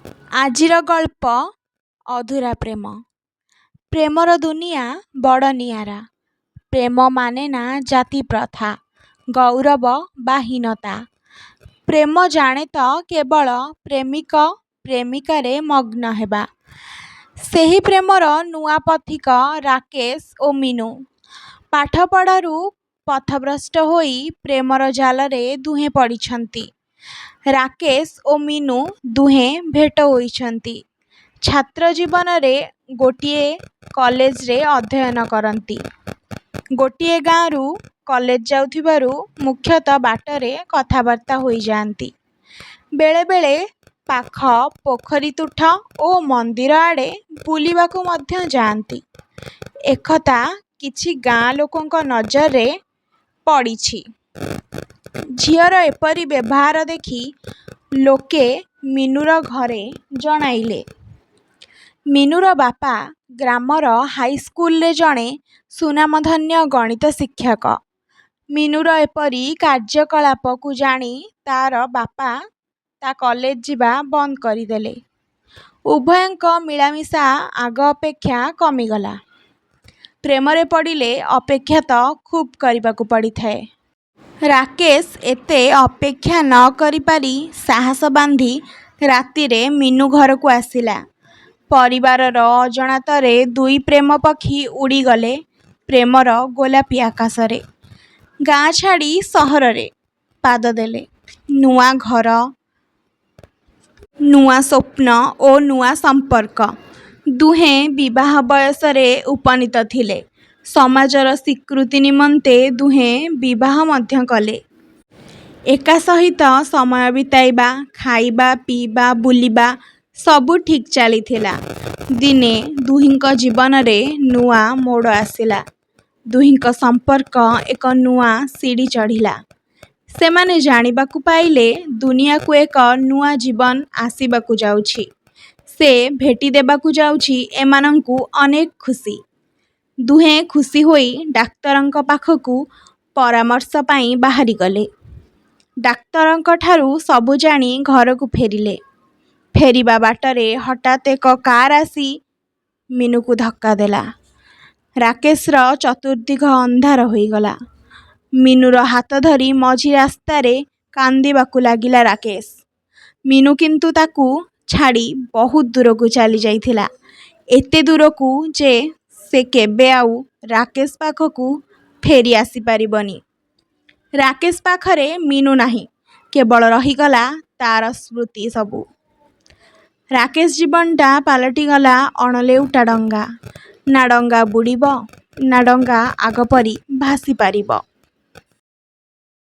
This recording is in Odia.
ଆଜିର ଗଳ୍ପ ଅଧୁରା ପ୍ରେମ। ପ୍ରେମର ଦୁନିଆ ବଡ଼ ନିଆରା। ପ୍ରେମ ମାନେନା ଜାତିପ୍ରଥା, ଗୌରବ ବା ହୀନତା। ପ୍ରେମ ଜାଣେ ତ କେବଳ ପ୍ରେମିକ ପ୍ରେମିକାରେ ମଗ୍ନ ହେବା। ସେହି ପ୍ରେମର ନୂଆ ପଥିକ ରାକେଶ ଓ ମିନୁ। ପାଠପଢ଼ାରୁ ପଥଭ୍ରଷ୍ଟ ହୋଇ ପ୍ରେମର ଜାଲରେ ଦୁହେଁ ପଡ଼ିଛନ୍ତି। ରାକେଶ ଓ ମିନୁ ଦୁହେଁ ଭେଟ ହୋଇଛନ୍ତି ଛାତ୍ର ଜୀବନରେ ଗୋଟିଏ କଲେଜରେ ଅଧ୍ୟୟନ କରନ୍ତି। ଗୋଟିଏ ଗାଁରୁ କଲେଜ ଯାଉଥିବାରୁ ମୁଖ୍ୟତଃ ବାଟରେ କଥାବାର୍ତ୍ତା ହୋଇଯାଆନ୍ତି। ବେଳେବେଳେ ପାଖ ପୋଖରୀତୁଠ ଓ ମନ୍ଦିର ଆଡ଼େ ବୁଲିବାକୁ ମଧ୍ୟ ଯାଆନ୍ତି। ଏକଥା କିଛି ଗାଁ ଲୋକଙ୍କ ନଜରରେ ପଡ଼ିଛି। ଝିଅର ଏପରି ବ୍ୟବହାର ଦେଖି ଲୋକେ ମିନୁର ଘରେ ଜଣାଇଲେ। ମିନୁର ବାପା ଗ୍ରାମର ହାଇସ୍କୁଲରେ ଜଣେ ସୁନାମଧନ୍ୟ ଗଣିତ ଶିକ୍ଷକ। ମିନୁର ଏପରି କାର୍ଯ୍ୟକଳାପକୁ ଜାଣି ତା'ର ବାପା ତା' କଲେଜ ଯିବା ବନ୍ଦ କରିଦେଲେ। ଉଭୟଙ୍କ ମିଳାମିଶା ଆଗ ଅପେକ୍ଷା କମିଗଲା। ପ୍ରେମରେ ପଡ଼ିଲେ ଅପେକ୍ଷା ତ ଖୁବ୍ କରିବାକୁ ପଡ଼ିଥାଏ। ରାକେଶ ଏତେ ଅପେକ୍ଷା ନ କରିପାରି ସାହସ ବାନ୍ଧି ରାତିରେ ମିନୁ ଘରକୁ ଆସିଲା। ପରିବାରର ଅଜାଣତରେ ଦୁଇ ପ୍ରେମ ପକ୍ଷୀ ଉଡ଼ିଗଲେ ପ୍ରେମର ଗୋଲାପୀ ଆକାଶରେ। ଗାଁ ଛାଡ଼ି ସହରରେ ପାଦ ଦେଲେ। ନୂଆ ଘର, ନୂଆ ସ୍ୱପ୍ନ ଓ ନୂଆ ସମ୍ପର୍କ। ଦୁହେଁ ବିବାହ ବୟସରେ ଉପନୀତ ଥିଲେ। ସମାଜର ସ୍ୱୀକୃତି ନିମନ୍ତେ ଦୁହେଁ ବିବାହ ମଧ୍ୟ କଲେ। ଏକା ସହିତ ସମୟ ବିତାଇବା, ଖାଇବା, ପିଇବା, ବୁଲିବା ସବୁ ଠିକ୍ ଚାଲିଥିଲା। ଦିନେ ଦୁହିଁଙ୍କ ଜୀବନରେ ନୂଆ ମୋଡ଼ ଆସିଲା। ଦୁହିଁଙ୍କ ସମ୍ପର୍କ ଏକ ନୂଆ ସିଡ଼ି ଚଢ଼ିଲା। ସେମାନେ ଜାଣିବାକୁ ପାଇଲେ ଦୁନିଆକୁ ଏକ ନୂଆ ଜୀବନ ଆସିବାକୁ ଯାଉଛି। ସେ ଭେଟି ଦେବାକୁ ଯାଉଛି ଏମାନଙ୍କୁ ଅନେକ ଖୁସି। ଦୁହେଁ ଖୁସି ହୋଇ ଡାକ୍ତରଙ୍କ ପାଖକୁ ପରାମର୍ଶ ପାଇଁ ବାହାରିଗଲେ। ଡାକ୍ତରଙ୍କଠାରୁ ସବୁ ଜାଣି ଘରକୁ ଫେରିଲେ। ଫେରିବା ବାଟରେ ହଠାତ୍ ଏକ କାର ଆସି ମିନୁକୁ ଧକ୍କା ଦେଲା। ରାକେଶର ଚତୁର୍ଦ୍ଦିଗ ଅନ୍ଧାର ହୋଇଗଲା। ମିନୁର ହାତ ଧରି ମଝି ରାସ୍ତାରେ କାନ୍ଦିବାକୁ ଲାଗିଲା ରାକେଶ। ମିନୁ କିନ୍ତୁ ତାକୁ ଛାଡ଼ି ବହୁତ ଦୂରକୁ ଚାଲିଯାଇଥିଲା। ଏତେ ଦୂରକୁ ଯେ ସେ କେବେ ଆଉ ରାକେଶ ପାଖକୁ ଫେରି ଆସିପାରିବନି। ରାକେଶ ପାଖରେ ମିନୁ ନାହିଁ, କେବଳ ରହିଗଲା ତା'ର ସ୍ମୃତି ସବୁ। ରାକେଶ ଜୀବନଟା ପାଲଟିଗଲା ଅଣଲେଉଟା ଡଙ୍ଗା। ନା ଡଙ୍ଗା ବୁଡ଼ିବ, ନା ଡଙ୍ଗା ଆଗପରି ଭାସିପାରିବ।